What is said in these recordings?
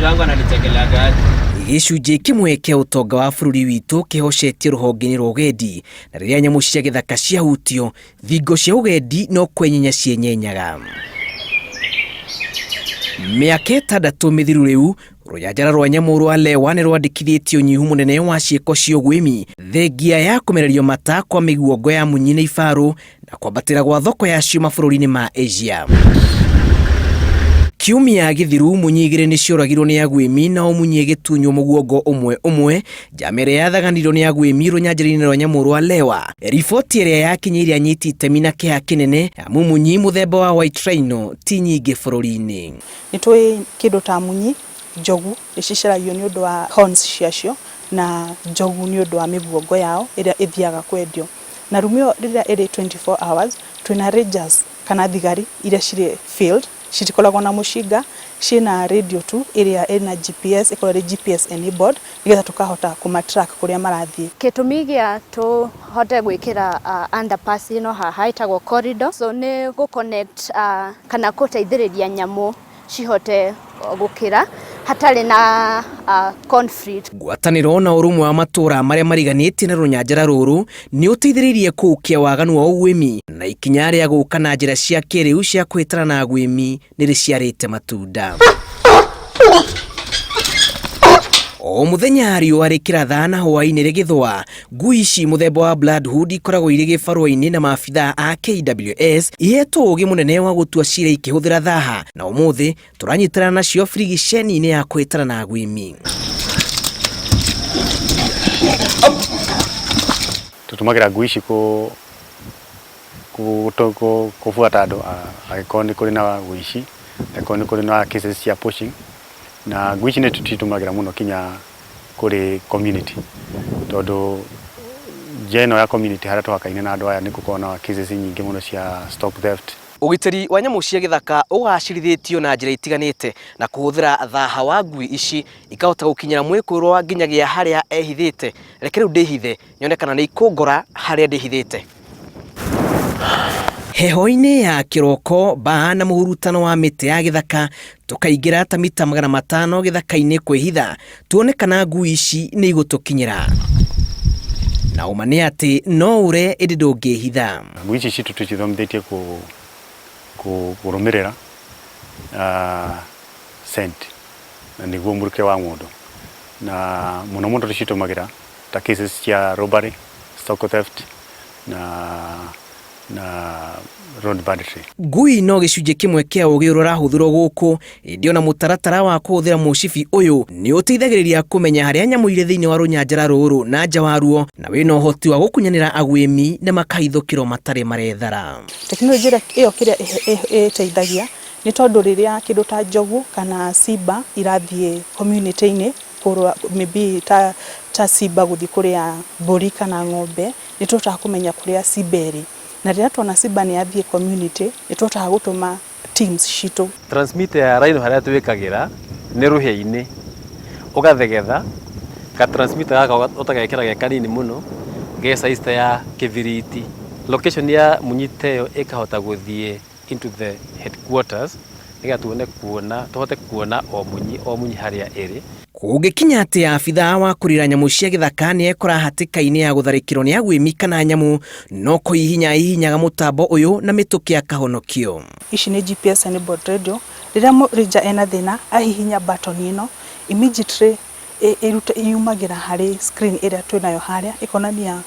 Mtu wangu ananichekeleaga aje. Gĩcunjĩ kĩmwe kĩa ũtonga wa bũrũri witũ kĩhocetie rũhonge-inĩ rwa ũgendi, na rĩrĩa nyamũ cia gĩthaka ciahutio, thingo cia ũgendi no kwenyenya cienyenyaga. Mĩaka 6 mĩthiru rĩu, rũnyanjara rwa nyamũ rwa Lewa nĩ rwandĩkithĩtie ũnyihu mũnene wa ciĩko cia ũguĩmi, thengia ya kũmererio mata kwa mĩguongo ya munyi na ibarũ, na kwambatĩra gwa thoko yacio mabũrũri-inĩ ma Asia. Kiumia gĩthiru munyi 2 nĩ cioragirwo nĩ aguĩmi na o munyi ĩgĩtunywo mũguongo ũmwe ũmwe, njama ĩrĩa yathaganirwo nĩ aguĩmi rũnyanjara-inĩ rwa nyamũ rwa Lewa. Riboti ĩrĩa yakinyĩire anyiti itemi na kĩeha kĩnene, amu munyi mũthemba wa white rhino ti nyingĩ bũrũri-inĩ. Nĩ tũĩ kĩndũ ta munyi, njogu nĩ cicaragio nĩ ũndũ wa horns ciacio na njogu nĩ ũndũ wa mĩguongo yao ĩrĩa ĩthiaga kwendio. Na rumu ĩyo rĩrĩa ĩrĩ 24 hours twĩna rangers kana thigari iria cirĩ field, citikoragwo na mũcinga, ciĩna radio tu ĩrĩa ĩna GPS, ĩkoragwo ĩrĩ GPS enabled nĩgetha tũkahota kũma track kũrĩa marathiĩ. Gĩtũmi gĩa tũhote gwĩkĩra underpass ĩno haha ĩtagwo corridor, so nĩ gũ connect kana gũteithĩrĩria nyamũ cihote gũkĩra hatarĩ na conflict. Ngwatanĩro na ũrũmwe wa matũũra marĩa mariganĩtie na rũnyanjara rũrũ nĩ ũteithĩrĩirie kũũkia waganu wa ũguĩmi, na ikinya rĩa gũka na njĩra cia kĩrĩu cia kũhĩtana na aguĩmi nĩ rĩciarĩte matunda. O mũthenya riũa rĩkĩratha na hwaĩ-inĩ rĩgĩthũa, ngui ici mũthemba wa Bloodhound ikoragwo irĩ gĩbarũa-inĩ na maabithaa a KWS ihetwo ũũgĩ mũnene wa gũtua cira ikĩhũthĩra thaha, na ũmũthĩ tũranyitana nacio birigiceni-inĩ ya kũhĩtana na aguĩmi. Tũtũmagĩra ngui ici kũbuata andũ angĩkorwo nĩ kũrĩ na ũici, angĩkorwo nĩ kũrĩ na cases cia poaching, na ngui ici nĩ tũcitũmagĩra mũno kinya kũrĩ community, tondũ nja ĩno ya community harĩa tũhakaine na andũ aya nĩ gũkoragwo na cases nyingĩ mũno cia stock theft. Ũgitĩri wa nyamũ cia gĩthaka ũgacĩrithĩtio na njĩra itiganĩte na kũhũthĩra thaha wa ngui ici ikahota gũkinyĩra mwĩkũĩrwo nginyagia harĩa ehithĩte. Reke rĩu ndĩhithe nyone kana nĩ ikũngora harĩa ndĩhithĩte. Heho-inĩ ya kĩroko, mbaa na mũhurutano wa mĩtĩ ya gĩthaka, tũkaingĩra ta mita 500 gĩthaka-inĩ kwĩhitha, tuone kana ngui ici nĩ igũtũkinyĩra. Na ũma nĩ atĩ no ũre ĩndĩ ndũngĩhitha. Ngui ici citũ tũcithomithĩtie kũrũmĩrĩra scent, na nĩguo mũrukĩ wa mũndũ, na mũno mũno tũcitũmagĩra ta cases cia robbery, stock theft na road banditry. Ngui no gĩcunjĩ kĩmwe kĩa ũũgĩ ũrĩa ũrahũthĩrwo gũkũ, ĩndĩ ona mũtaratara wa kũhũthĩra mũcibi ũyũ nĩ ũteithagĩrĩria kũmenya harĩa nyamũ irĩ thĩinĩ wa rũnyanjara rũrũ na nja waruo, na wĩna ũhoti wa gũkunyanĩra aguĩmi na makahithũkĩrwo matarĩ marethara. Tekinoronjĩ ĩyo kĩrĩa ĩteithagia nĩ tondũ rĩrĩa kĩndũ ta njogu kana simba irathiĩ community-inĩ, kũrũa maybe ta simba gũthiĩ kũrĩa mbũri kana ng'ombe, nĩ tũhotaga kũmenya kũrĩa simba ĩrĩ. Na rĩrĩa tuona simba nĩ yathiĩ community, nĩ tũhotaga gũtũma teams citũ. Transmitter ya rhino harĩa twĩkagĩra nĩ rũhĩa-inĩ, ũgathegetha ka transmitter gaka ũtagekĩra ge kanini mũno, ge size ta ya kĩbiriti. Location ya mũnyite ĩyo ĩkahota gũthiĩ into the headquarters nĩgetha tuone kuona, tũhote kuona o munyi o munyi harĩa ĩrĩ. Kũngĩkinya atĩ abithaa wa kũrira nyamũ cia gĩthaka nĩ ekora hatĩka-inĩ ya gũtharĩkĩrwo nĩ aguĩmi kana nyamũ, no kũhihinya ahihinyaga mũtambo ũyũ na mĩtũkĩ akahonokio. Ici nĩ GPS enabled radio. Rĩrĩa ranger ena thĩna ahihinya button ĩno immediately yumagĩra harĩ screen ĩrĩa twĩnayo harĩa, ĩkonania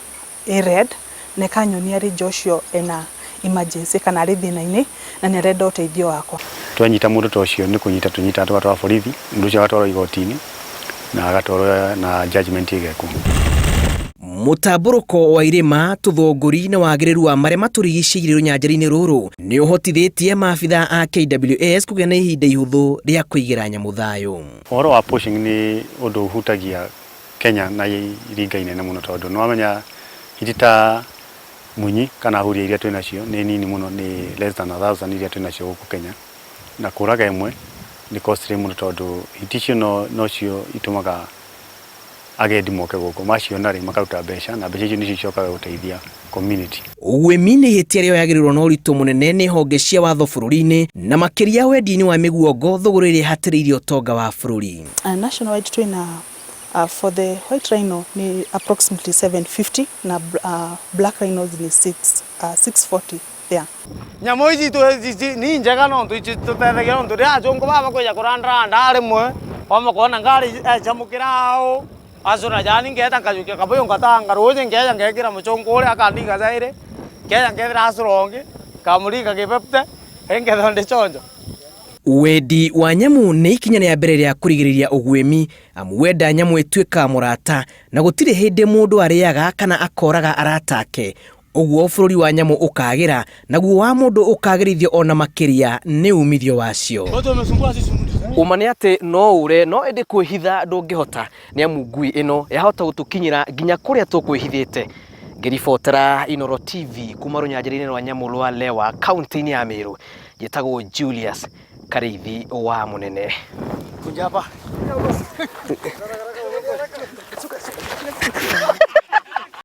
ĩ red na ĩkanyonia ranger ũcio ena emergency kana arĩ thĩna-inĩ na nĩ arenda ũteithio wakwa. Twanyita mũndũ ta ũcio nĩ kũnyita tũnyitaga tũgatwara borithi, mũndũ ũcio agatwarwo igoti-inĩ na agatwarwo na judgment ĩgekwo. Mũtambũrũko wa irĩma, tũthũngũri na wagĩrĩru wa marĩa matũrigicĩirie rũnyanjara-inĩ rũrũ nĩ ũhotithĩtie maabithaa a KWS kũgĩa na ihinda ihũthũ rĩa kũigĩra nyamũ thayũ. Ũhoro wa poaching nĩ ũndũ ũhutagia Kenya na iringa inene mũno, tondũ nĩ wamenya hiti ta munyi kana huria iria twĩ nacio nĩ nini mũno, nĩ less than 1000 iria twĩ nacio gũkũ Kenya, na kũraga ĩmwe nĩ costly mũno, tondũ hiti icio nocio itũmaga Agendi moke gũkũ, maciona rĩ makaruta mbeca na mbeca icio nĩcio icokaga gũteithia community. Ũguĩmi nĩ ihĩtia rĩoyagĩrĩrwo na ũritũ mũnene nĩ honge cia watho bũrũri-inĩ na makĩria wendia-inĩ wa mĩguongo thũgũrĩ ĩrĩa ĩhatĩrĩirie ũtonga wa bũrũri. Nationwide twĩna for the white rhino nĩ approximately 750 na black rhinos nĩ 6, 640 there. Nyamũ ici ni njega nontu ichitutethagia nontu riria achungu baba kwija kurandaranda rimwe wamba kuona ngari echamukira au acura jani ngeta nkajukia kabuyu ngatanga ruji ngeja ngekira muchungu uria akandinga zaire ngeja ngethira acura ungi nkamurika gibepte ngethira ndi chonjo. Wendi wa nyamũ nĩ ikinya rĩa mbere rĩa kũrigĩrĩria ũguĩmi amu wenda nyamũ ĩtuĩkaga mũrata na gũtirĩ hĩndĩ mũndũ arĩaga kana akoraga arata ake. Ũguo bũrũri wa nyamũ ũkagĩra naguo wa mũndũ ũkagĩrithio ona makĩria nĩ umithio wacio. Ũma nĩ atĩ no ũre no ĩndĩ kwĩhitha ndũngĩhota nĩ amu ngui ĩno yahota gũtũkinyĩra nginya kũrĩa tũkwĩhithĩte. Ngĩribotera Inooro TV kuma rũnyanjara-inĩ rwa nyamũ rwa Lewa kaunti-inĩ ya Meru, njĩtagwo Julius Karĩithi wa Mũnene. Kunjaba.